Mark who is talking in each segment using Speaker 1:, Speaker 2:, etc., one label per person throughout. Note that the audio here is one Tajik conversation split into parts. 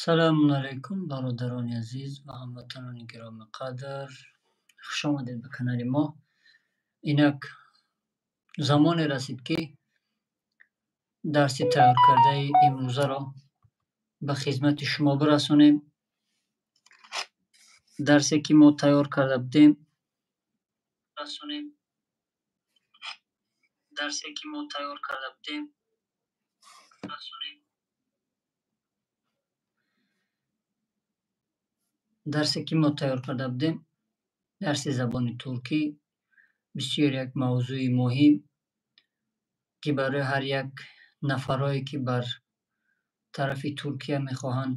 Speaker 1: Салому алайкум, бародарони азиз ва ҳамватанони гиромиқадр. Хуш омадед ба канали мо. Инак замоне расид, ки дарси тайёркардаи имрӯзаро ба хизмати шумо бирасонем. Дарсе, ки мо тайёр карда будем, расонем. Дарсе, ки мо тайёр карда будем, расонем. Дарсе, ки мо тайёр карда будем, дарси забони туркӣ, бисёр як мавзӯи муҳим, ки барои ҳар як нафарое, ки бар тарафи Туркия мехоҳанд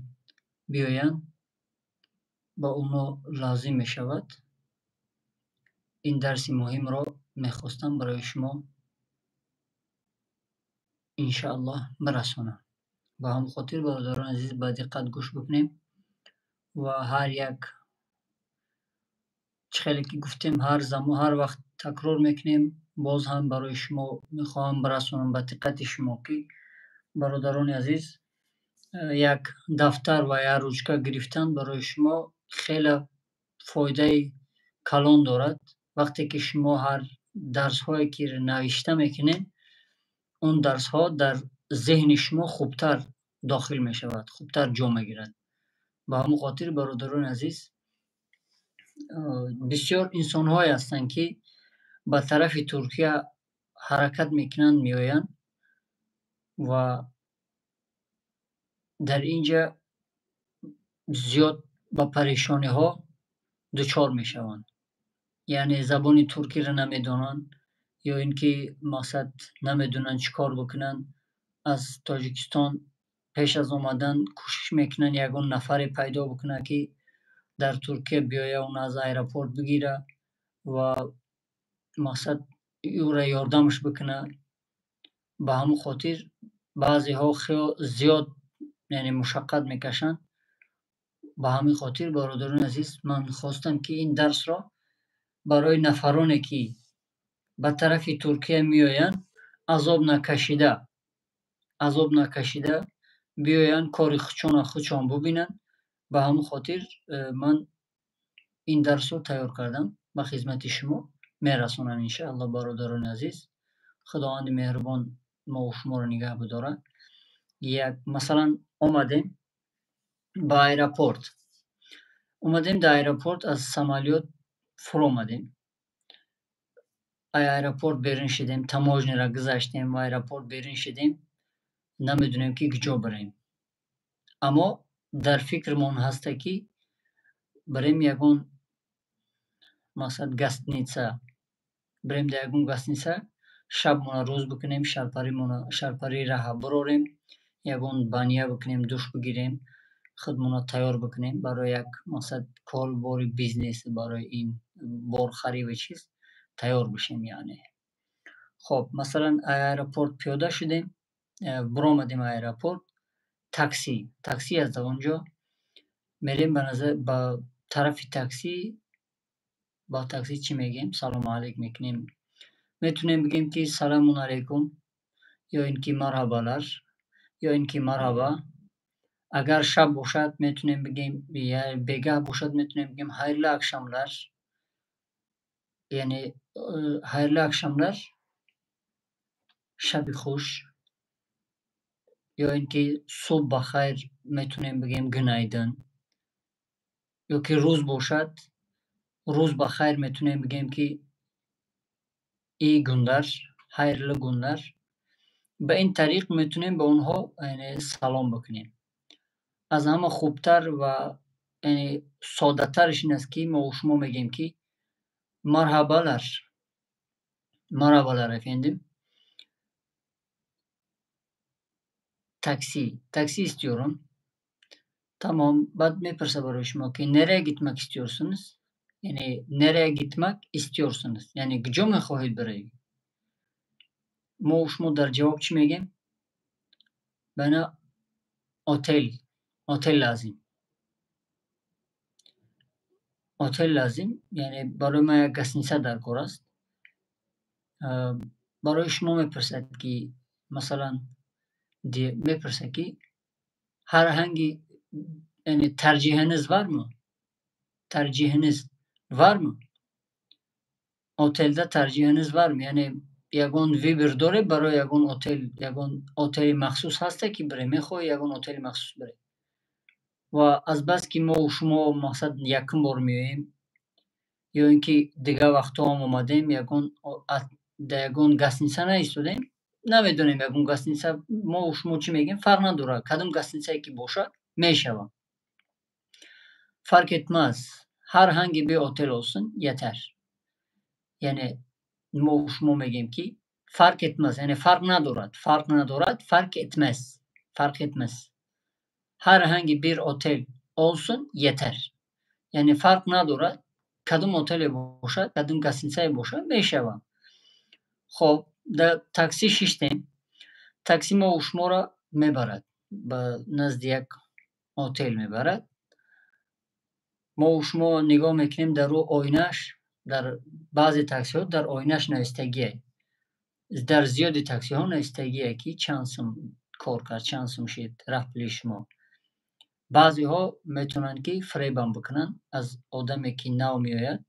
Speaker 1: биёянд, ба онҳо лозим мешавад. Ин дарси муҳимро мехостам барои шумо иншааллоҳ бирасонам. Ба ҳамин хотир, бародарони азиз, ба диққат гӯш бикунем ва ҳар як чӣ хеле ки гуфтем, ҳар замон, ҳар вақт такрор мекунем, боз ҳам барои шумо мехоҳам бирасонам ба диққати шумо, ки бародарони азиз, як дафтар ва як ручка гирифтан барои шумо хеле фоидаи калон дорад. Вақте ки шумо ҳар дарсҳое ки навишта мекунед, он дарсҳо дар зеҳни шумо хубтар дохил мешавад, хубтар ҷо мегирад. Ба ҳамин хотир, бародарони азиз, бисёр инсонҳое ҳастанд, ки ба тарафи Туркия ҳаракат мекунанд, меоянд ва дар ин ҷа зиёд ба парешониҳо дучор мешаванд. Яъне забони туркиро намедонанд ё ин ки мақсад намедонанд чӣ кор бикунанд. Аз Тоҷикистон пеш аз омадан кӯшиш мекунанд ягон нафаре пайдо бикунад, ки дар Туркия биёя, уно аз аэропорт бигира ва мақсад ӯро ёрдамаш бикунад. Ба ҳамин хотир баъзеҳо зиёд, яъне мушаққат мекашанд. Ба ҳамин хотир, бародарони азиз, ман хостам, ки ин дарсро барои нафароне, ки ба тарафи Туркия меоянд, азоб накашида биёянд, кори худшонро худшон бубинанд. Ба ҳамин хотир ман ин дарсро тайёр кардам, ба хизмати шумо мерасонам иншааллоҳ. Бародарони азиз, Худованди меҳрубон мову шуморо нигаҳ бидорад. Як масалан, омадем ба аэропорт, омадем дар аэропорт, аз самолёт фуромадем, аэропорт берун шидем, таможняро гузаштем ва аэропорт берун шидем, намедонем, ки куҷо бирем, аммо дар фикрмон ҳаста, ки бирем ягон мақсад гостиница, бирем дар ягон гостиница, шабмона рӯз бикунем, шарпарии раҳа бирорем, ягон баня бикунем, душ бигирем, худмонро тайёр бикунем барои як мақсад кору бори бизнес, барои ин борхариву чиз тайёр бишем. Яъне хоб, масалан, аэропорт пиёда шудем, биромадем аэропорт, такси аст дар он ҷо, мерем ба назар ба тарафи такси. Ба такси чӣ мегӯем? Салому алейк мекунем. Метавонем бигӯем, ки саламун алейкум ё ин ки merhabalar ё ин ки марҳаба. Агар шаб бошад, метавонем бигӯем, бегаҳ бошад, метавонем бигӯем hayırlı akşamlar, яъне hayırlı akşamlar, шаби хуш, ё ин ки субҳ ба хайр метавонем бигӯем günaydın, ё ки рӯз бошад, рӯз ба хайр метавонем бигӯем, ки iyi günler, hayırlı günler. Ба ин тариқ метавонем ба онҳо салом бикунем. Аз ҳама хубтар ва соддатараш ин аст, ки мову шумо мегӯем, ки merhabalar, merhabalar efendim, taksi, taksi istiyorum. Tamam. Баъд мепурсад барои шумо, ки nereye gitmek istiyorsunuz, яъне nereye gitmek istiyorsunuz, яъне куҷо мехоҳед биравед? Мову шумо дар ҷавоб чӣ мегӯем? Bana otel, otel lazım, otel lazım, яъне барои ман як гостиница дар кор аст. Барои шумо мепурсад, ки масалан мепурсад, ки herhangi Яъне tercihiniz var mı? Tercihiniz var mı? Otelde tercihiniz var mı? Яъне ягон выбор доред барои ягон отел, ягон отели махсус ҳасте, ки бире, мехоҳӣ ягон отели махсус бире? Ва азбаски мову шумо, мақсад, якум бор меоем ё ин ки дигар вақтҳоам омадем, ягон дар ягон гостиница наистодем, намедонем ягон гостиница. Мову шумо чӣ мегӯем? Фарқ надорад, кадом гостиницае ки бошад, мешавад. Fark etmez. Herhangi bir otel olsun, yeter. Яъне мову шумо мегӯем, ки fark etmez, яъне фарқ надорад, фарқ надорад, fark etmez, fark etmez. Herhangi bir otel olsun, yeter. Яъне фарқ надорад, кадом отеле бошад, кадом гостиницае бошад, мешавад. Хоб, дар таксӣ шиштем, таксӣ мову шуморо мебарад, ба назди як отел мебарад. Мову шумо нигоҳ мекунем дар ӯ оинаш, дар баъзе таксиҳо дар оинаш навистагие, дар зиёди таксиҳо навистагие, ки чанд сум кор кард, чанд сум шид рафт пули шумо. Баъзеҳо метавонанд, ки фиребам бикунанд аз одаме, ки нав меояд,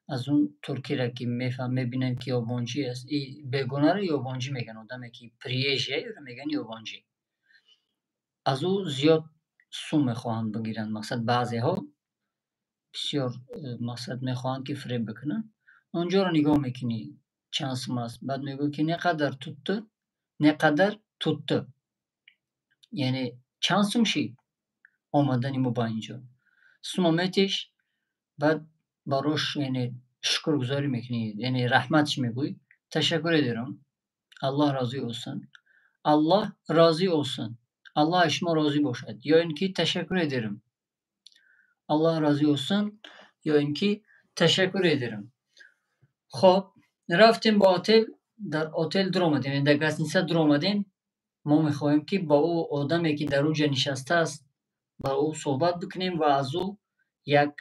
Speaker 1: аз он туркиро, ки мебинанд, ки ёбонҷӣ аст. Бегонаро ёбонҷӣ мегӯянд, одаме, ки приезжий, ӯро мегӯянд ёбонҷӣ. Аз ӯ зиёд сум мехоҳанд бигиранд. Мақсад, баъзеҳо бисёр, мақсад, мехоҳанд, ки фиреб бикунанд. Онҷоро нигоҳ мекунӣ, чанд сум аст, баъд мегӯӣ, ки ne qadar tuttu, ne qadar tuttu, яъне чанд сум шид омадани мо ба инҷо. Сума метиш, баъд барош, яъне, шукргузорӣ мекунӣ, яъне раҳмат чӣ мегӯӣ? Teşekkür ederim. Allah razı olsun. Allah razı olsun. Аллоҳ аз шумо розӣ бошад. Ё ин ки teşekkür ederim. Allah razı olsun ё ин ки teşekkür ederim. Хоб, рафтем ба отел, дар отел дуромадем, яъне дар гостиница дуромадем. Мо мехоҳем, ки ба ӯ одаме, ки дар он ҷо нишастааст, ба ӯ суҳбат бикунем ва аз ӯ як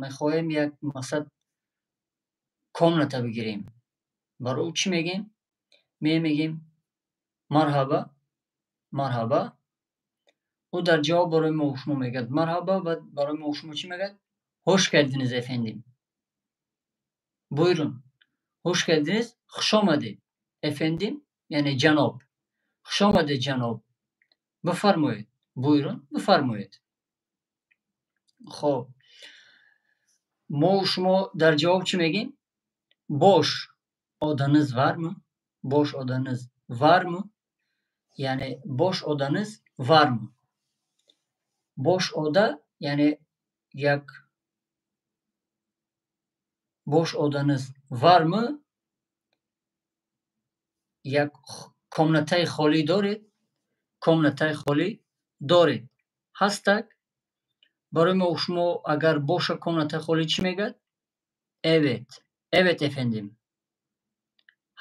Speaker 1: мехоҳем, як, мақсад, комната бигирем. Бар ӯ чӣ мегӯем? Мегӯем: merhaba, merhaba. Ӯ дар ҷавоб барои мо шумо мегӯяд merhaba. Баъд барои мо шумо чӣ мегӯяд? Hoş geldiniz efendim. Buyurun. Hoş geldiniz, хушомадед. Efendim, яъне ҷаноб. Хушомадед, ҷаноб. Бифармоед. Buyurun, бифармоед. Хоб, мову шумо дар ҷавоб чӣ мегӯем? Boş odanız var mı? Boş odanız var mı? Яъне boş odanız var mı? Boş oda, яъне як boş odanız var mı? Як комнатаи холӣ доред? Комнатаи холӣ доред? Ҳастак? Барои мо шумо агар боша комнатаи холӣ, чӣ мегӯяд? Evet, evet efendim.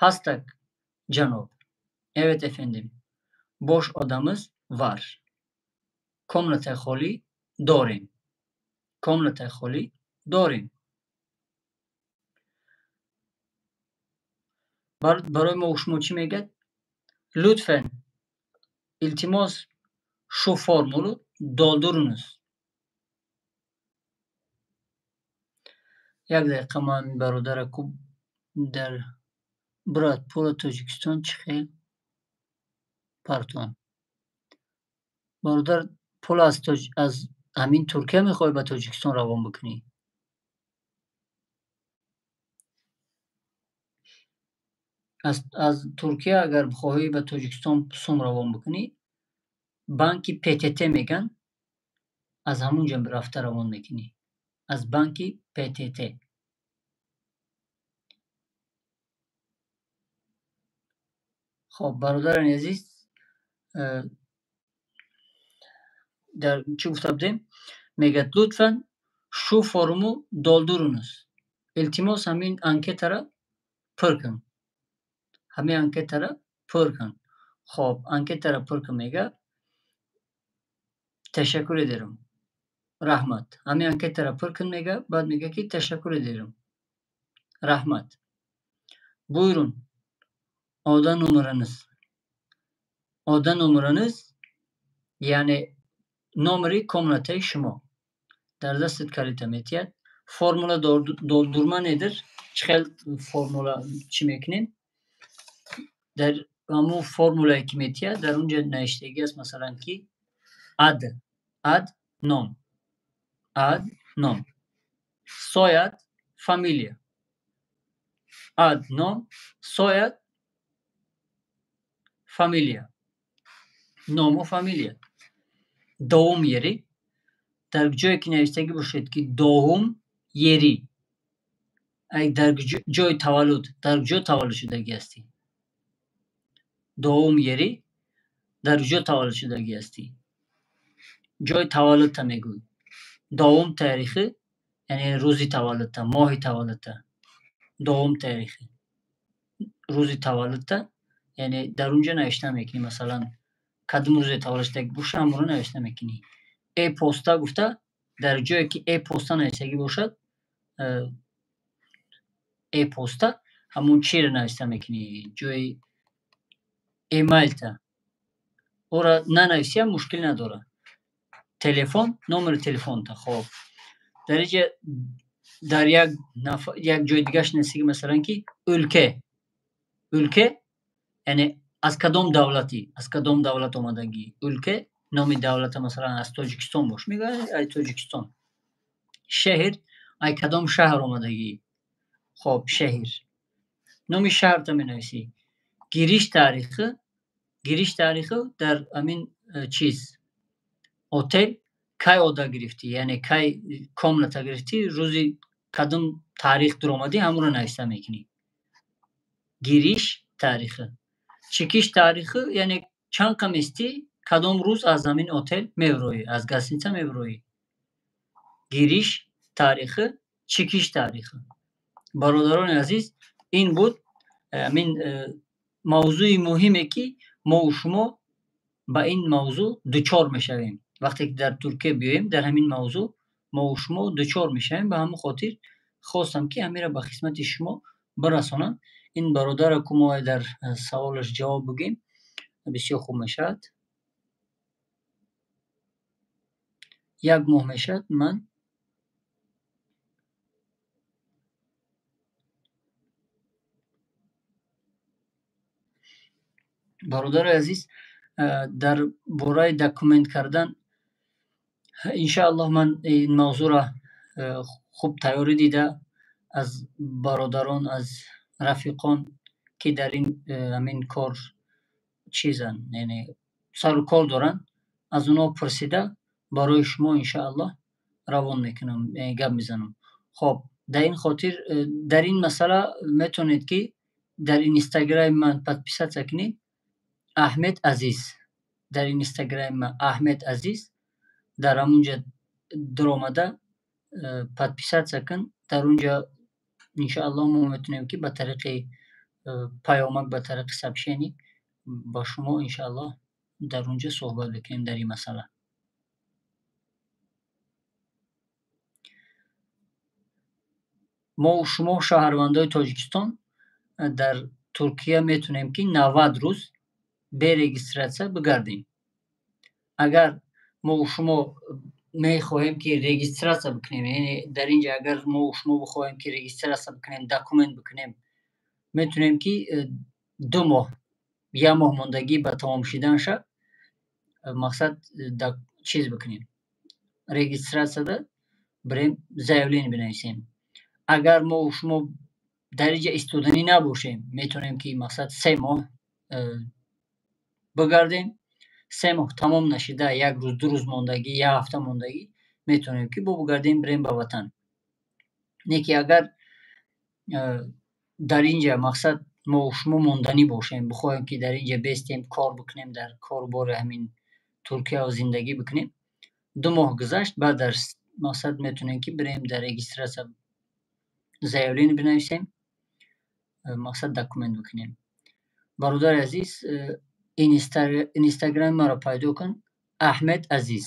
Speaker 1: Ҳастак, ҷаноб. Evet efendim. Boş odamız var. Комнатаи холӣ дорем. Комнатаи холӣ дорем. Барои мо шумо чӣ мегӯяд? Lütfen, илтимос, şu formu doldurunuz. Як дақиқа, ман бародара ку дар брат, пула Тоҷикистон чӣ хел партон? Бародар, пул аз ҳамин Туркия мехоҳӣ ба Тоҷикистон равон бикунӣ? Аз Туркия агар бихоҳӣ ба Тоҷикистон сум равон бикунӣ, банки ПТТ мегӯянд, аз ҳамун ҷо рафта равон мекунӣ. Аз банки ПТТ. Хоб, бародарони азиз, дар чӣ гуфта будем? Мегӯяд: lütfen şu formu doldurunuz. Илтимос, ҳамин анкетаро пур кун. Ҳамин анкетаро пур кун. Хоб, анкетаро пур кун, мегӯяд. Teşekkür ederim. Раҳмат. Ҳамин анкетаро пур кун, мегӯяд. Баъд мегӯяд, ки teşekkür ederim. Раҳмат. Buyurun. Oda numaranız. Oda numaranız, яъне Номери комнатаи шумо. Дар дастат калита метиҳад. Формула doldurma nedir? Чӣ хел формула чӣ мекунем? Дар ҳамун формулае ки метиҳад, дар он ҷо навиштагӣ аст, масалан, ки ad, ad ном, ad ном, soyad, фамилия, ad ном, soyad, фамилия, ному фамилия. Doğum yeri, дар ҷое ки навиштагӣ бошед, ки doğum yeri, дар ҷои таваллуд, дар куҷо таваллуд шудагӣ ҳастӣ? Doğum yeri, дар куҷо таваллуд шудагӣ ҳастӣ? Ҷои таваллудта мегӯй. Doğum tarihi, яъне рӯзи таваллудта, моҳи таваллудта. Doğum tarihi, рӯзи таваллудта, яъне дар он ҷо навишта мекунӣ, масалан, кадом рӯзе таваллуд шудагӣ боша, ҳамонро навишта мекунӣ. E-posta гуфта, дар ҷое ки e-posta навиштагӣ бошад, e-posta ҳамон чиро навишта мекунӣ? Ҷои email-та. Ӯро нанависиам мушкил надорад. Телефон, номери телефонта. Хоб, дар инҷа дар як ҷои дигараш навиштагӣ, масалан, ки ülke, ülke, яъне аз кадом давлатӣ, аз кадом давлат омадагӣ. Ülke, номи давлата, масалан, аз Тоҷикистон бош, мегӯяд, ай Тоҷикистон. Şehir, ай кадом шаҳр омадагӣ. Хоб, şehir, номи шаҳрта менависӣ. Giriş tarihi, giriş tarihi, дар ҳамин чиз отел кай oda гирифтӣ, яъне кай комната гирифтӣ, рӯзи кадом таърих дуромадӣ, ҳамонро нависта мекунӣ. Giriş tarihi. Çıkış tarihi, яъне чанд қа местӣ, кадом рӯз аз ҳамин отел мебироӣ, аз гостиница мебироӣ. Giriş tarihi, çıkış tarihi. Бародарони азиз, ин буд ҳамин мавзӯи муҳиме, ки мову шумо ба ин мавзӯъ дучор мешавем. Вақте ки дар Туркия биёем, дар ҳамин мавзӯъ мову шумо дучор мешавем. Ба ҳамин хотир хостам, ки ҳаминро ба хизмати шумо бирасонам. Ин бародарро ку мо дар саволаш ҷавоб бигӯем, бисёр хуб мешавад. Як моҳ мешавад ман. Бародари азиз, дар бораи документ кардан, иншааллоҳ, ман ин мавзӯъро хуб тайёрӣ дида, аз бародарон, аз рафиқон, ки дар ин ҳамин кор чизанд, яъне сару кор доранд, аз онҳо пурсида, барои шумо иншааллоҳ равон мекунам, гап мезанам. Хоб, дар ин хотир, дар ин масъала метавонед, ки дар инстаграми ман подписаться кунед, Аҳмед Азиз. Дар инстаграми ман Аҳмед Азиз, дар ҳамунҷа дуромада подписаться кун. Дар унҷа иншааллоҳ мо метавонем, ки ба тариқи паёмак, ба тариқи сообщение ба шумо иншааллоҳ дар унҷа суҳбат бикунем дар ин масъала. Мову шумо, шаҳрвандои Тоҷикистон, дар Туркия метавонем, ки 90 рӯз бе регистрация бигардем. Агар мову шумо мехоҳем, ки регистрация бикунем, яъне дар ин ҷо агар мову шумо бихоҳем, ки регистрация бикунем, документ бикунем, метавонем, ки 2 моҳ, як моҳ мондагӣ ба тамом шиданша, мақсад, чиз бикунем, регистрацияда бирем, заявление бинависем. Агар мову шумо дар ин ҷо истоданӣ набошем, метавонем, ки мақсад, 3 моҳ бигардем. 3 моҳ тамом нашида, як рӯз, 2 рӯз мондагӣ, як ҳафта мондагӣ, метавонем, ки бо бигардем, бирем ба ватан. Не ки агар дар ин ҷа, мақсад, мову шумо монданӣ бошем, бихоҳем, ки дар ин ҷа бестем, кор бикунем, дар кору бори ҳамин Туркия зиндагӣ бикунем, 2 моҳ гузашт, баъд дар мақсад метавонем, ки бирем, дар регистрация заявление бинависем, мақсад, документ бикунем. Бародари азиз, инстаграми маро пайдо кун, Аҳмед Азиз.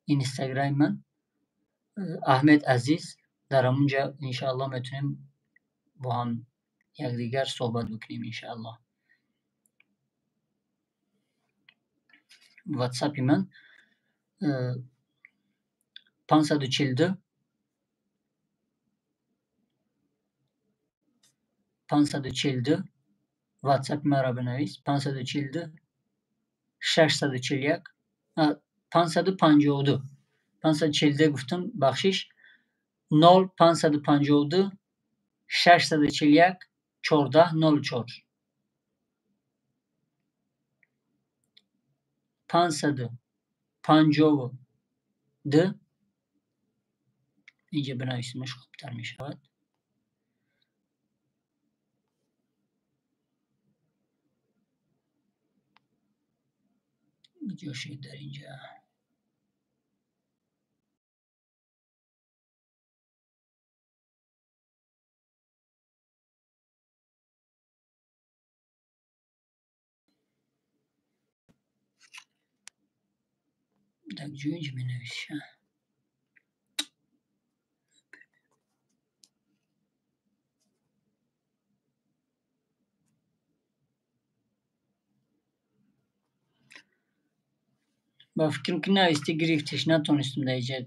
Speaker 1: Инстаграми ман Аҳмед Азиз. Дар ҳамунҷа иншааллоҳ метавонем бо ҳам якдигар суҳбат бикунем, иншааллоҳ. Ватсапи ман 542 542, ватсапи маро бинавис, 542 641 552, 542 гуфтам, бахшиш, 0 552 641 14 04, 552. Инҷа бинависимаш, хубтар мешавад. Ҷо шуд дар инҷа. Дар ҷо инҷа менависиша. Ба фикрам, ки нависти, гирифтиш, натонистам дар инҷа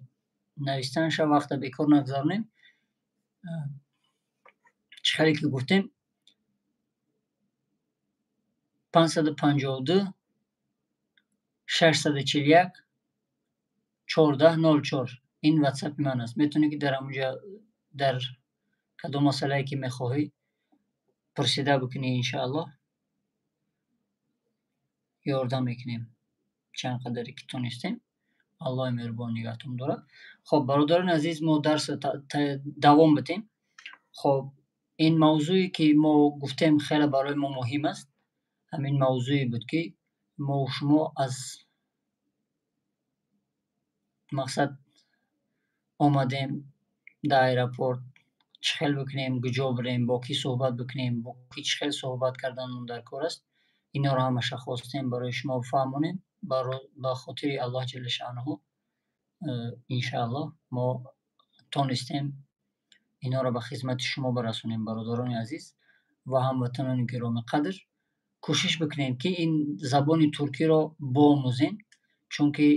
Speaker 1: навистанаша, вақта бекор нагзаронем. Чӣ хеле ки гуфтем, 552 641 14 04, ин ватсапи ман аст. Метавонӣ, ки дар ҳамонҷа дар кадом масъалае ки мехоҳӣ, пурсида бикунӣ. Иншааллоҳ, ёрдам мекунем, чанд қадаре ки тонистем. Аллоҳи меҳрубон нигаҳтон дорад. Хоб, бародарони азиз, мо дарсро давом бидем. Хоб, ин мавзӯе ки мо гуфтем, хеле барои мо муҳим аст. Ҳамин мавзӯе буд, ки мо шумо аз мақсад омадем дар аэропорт, чӣ хел бикунем, куҷо бирем, бо кӣ суҳбат бикунем, бо кӣ чӣ хел суҳбат карданмон дар кор аст. Инҳоро ҳамаша хостем барои шумо фаҳмонем. Ба хотири Аллоҳ ҷалла шаънуҳу, иншааллоҳ, мо тонистем инҳоро ба хизмати шумо барасонем. Бародарони азиз ва ҳамватанони гиромиқадр, кӯшиш бикунем, ки ин забони туркиро боомӯзем, чунки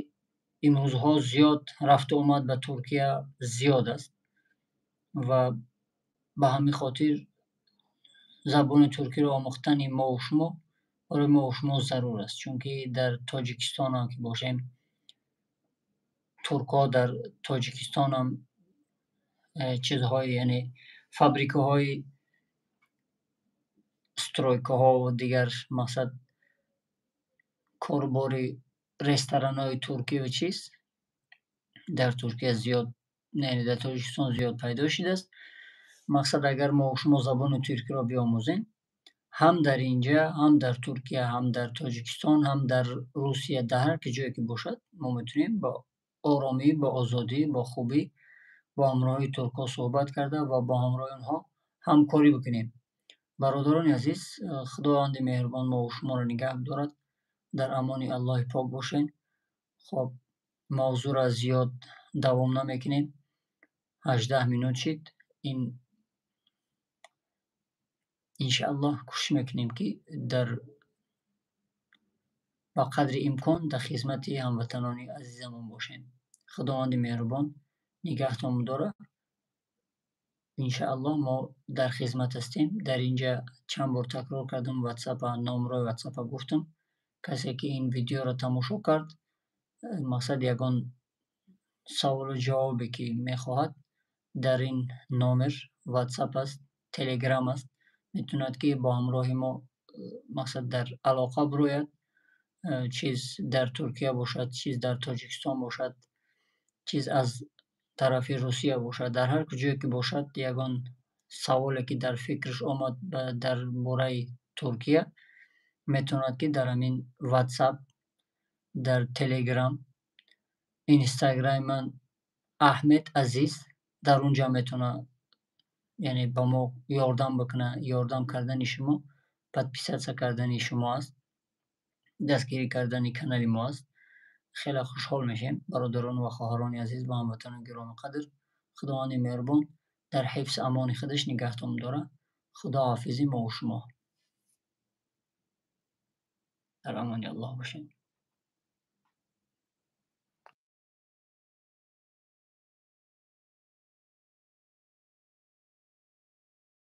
Speaker 1: имрӯзҳо зиёд рафту омад ба Туркия зиёд аст ва ба ҳамин хотир забони туркиро омӯхтани мову шумо барои мову шумо зарур аст, чунки дар Тоҷикистонам ки бошем, туркҳо дар Тоҷикистонам чизҳои, яъне фабрикаҳои стройкаҳо ва дигар, мақсад, корубори ресторанҳои туркӣ ва чиз дар Туркия зиёд, яъне дар Тоҷикистон зиёд пайдо шудааст. Мақсад, агар мо шумо забони туркиро биомӯзем, ҳам дар инҷа, ҳам дар Туркия, ҳам дар Тоҷикистон, ҳам дар Русия, дар ҳар ки ҷое ки бошад, мо метавонем бо оромӣ, бо озодӣ, бо хубӣ бо ҳамроҳии туркҳо суҳбат карда ва бо ҳамроҳи онҳо ҳамкорӣ бикунем. Бародарони азиз, Худованди меҳрубон мову шуморо нигаҳ дорад. Дар амони Аллоҳи пок бошед. Хоб, мавзӯъро зиёд давом намекунем, 18 минут шид. Ин, иншааллоҳ, кӯшиш мекунем, ки дар ба қадри имкон дар хизмати ҳамватанони азизамон бошем. Худованди меҳрубон нигаҳтон дорад. Иншааллоҳ, мо дар хизмат ҳастем. Дар инҷа чанд бор такрор кардам, ватсапа, номерои ватсапа гуфтам. Касе ки ин видеоро тамошо кард, мақсад, ягон саволу ҷавобе ки мехоҳад, дар ин номер ватсап аст, телеграм аст, метавонад, ки бо ҳамроҳи мо, мақсад, дар алоқа бирояд. Чиз дар Туркия бошад, чиз дар Тоҷикистон бошад, чиз аз тарафи Русия бошад, дар ҳар куҷое ки бошад, ягон саволе ки дар фикраш омад дар бораи Туркия, метавонад, ки дар ҳамин ватсап, дар телеграм, инстаграми ман Аҳмед Азиз, дар он ҷо метавонад, яъне ба мо ёрдам бикунад. Ёрдам кардани шумо подписаться кардани шумо аст, дастгирӣ кардани канали мо аст. Хеле хушҳол мешавем. Бародарон ва хоҳарони азиз ва ҳамватанони гиромиқадр, Худованди меҳрубон дар ҳифзи амони худаш нигаҳтон дорад. Худоҳофизи мову шумо, дар амони Аллоҳ бошед.